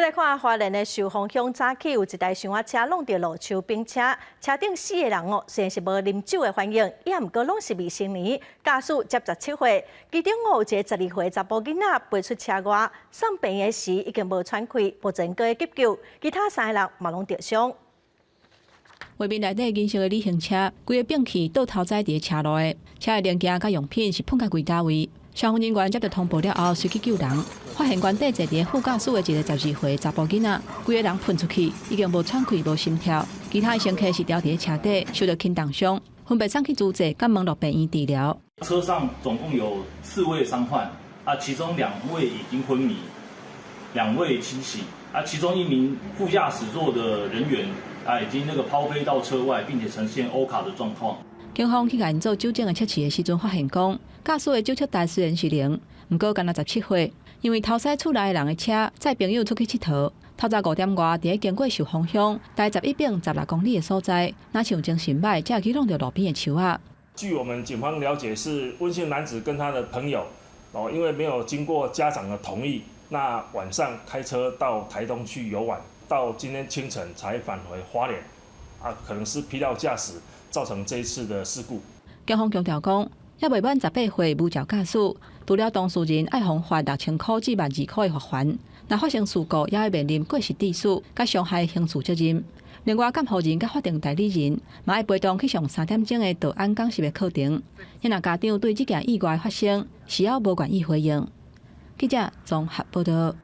來看花蓮的壽豐鄉，早起有一台箱仔車挵著路樹冰車，車頂四个人哦，雖然是無啉酒的反應，也毋過攏是未成年，駕駛才17歲，其中哦有一个12歲查埔囡仔飛出車外，送病院時已經無喘氣，目前閣咧急救，其他三个人嘛攏著傷。畫面內底銀色的旅行車，規個變去倒頭栽佇車路的，車的零件佮用品是噴甲規呾位。消防人員接到通報了後，隨去救人，發現原底坐佇副駕駛的一个12歲查埔囡仔，規个人噴出去，已經無喘氣、無心跳。其他的乘客是牢佇車底，受著輕重傷，分別送去諸濟佮蒙樂病院治療。車上總共有四位傷患，啊，其中兩位已經昏迷，兩位清醒，啊，其中一名副駕駛座的人員啊，已經那個拋飛到車外，並且呈現歐卡的狀況。警方去共𪜶做酒精的測試的時陣，發現講駕駛的酒測值雖然是零，毋過干焦17歲，因為偷駛厝內人的車載朋友出去𨑨迌，透早5點外，佇咧經過壽豐鄉大11丙16公里的所在，若像精神䆀，才會去挵著路邊的樹仔。據我們警方了解，是溫姓男子跟他的朋友，哦，因為沒有經過家長的同意，那晚上開車到台東去遊玩，到今天清晨才返回花蓮，啊，可能是疲勞駕駛造成這一次的事故。警方強調講，猶未滿18歲無照駕駛，除了當事人愛予罰6000箍至12,000箍的罰鍰，若發生事故，也會面臨過失致死、佮傷害刑事責任。另外，監護人佮法定代理人嘛愛陪同去上3點鐘的道安講習的課程。若家長對這件意外發生，是猶無願意回應。記者綜合報道。